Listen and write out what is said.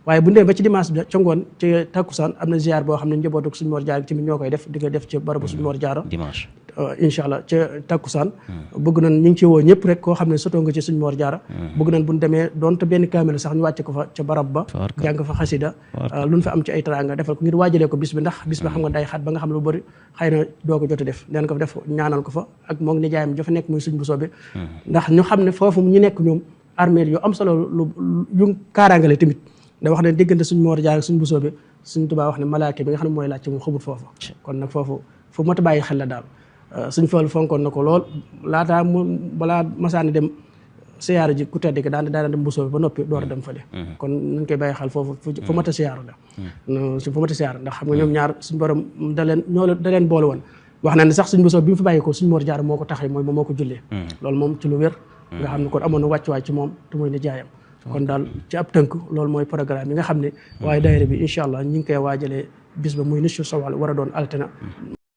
waaye bu ñu demee ba ci dimanche bi ca ngoon ci takkusaan am na ziar boo xam ne njabootu suñu Mor Jaara tamit ñoo koy def di ko def ci barabu suñu Mor Jaara dimanche incha allah ca takkusaan bëgg nañ ñu ngi ci woo ñëpp rek koo xam ne sotoo nga ci suñu Mor Jaara bëgg nañ bu ñu demee doonte benn kaamil sax ñu wàcc ko fa ca barab ba jàng fa xasida lu ñu fa am ci ay teraanga defal ko ngir waajalee ko bis bi ndax bis bi xam nga day xat ba nga xam ne lu bëri xëy na doo ko jot a def leen ko def ñaanal ko fa ak moom nijaayam jafa nekk muy suñ bu soobee ndax ñu xam ne foofu ñu nekk ñoom armée yu am solo yu kaaraangale tamit da wax ne diggante suñ Mor Jaara ak suñ bu soobee suñ Tuubaa wax ne malaaka bi nga xam ne mooy laajte moom xamul foofu kon nag foofu fu mot a bàyyi xel la daal suñ Fallu fonkoon na ko lool laataa mu balaa masaani dem siyaara ji ku tedd ki daana dem bu soobee ba noppi door a dem fële kon nañ koy bàyyi xel foofu fu mat a siyaaru la fu mat a siyaaru ndax xam nga ñoom ñaar suñ borom da leen boole woon wax na ne sax suñ bu soobee bi mu fi bàyyi ko suñ Mor Jaara moo ko taxee mooy moom moo ko jullee loolu moom ci lu wér nga xam ne kon amoon na wàccuwaay ci moom te mooy ne jaayam kon daal ci ab tënk loolu mooy programme yi nga xam ne waaye daayira bi incha allah ñu ngi koy waajalee bis ba muy nisfu Sawal war a doon altena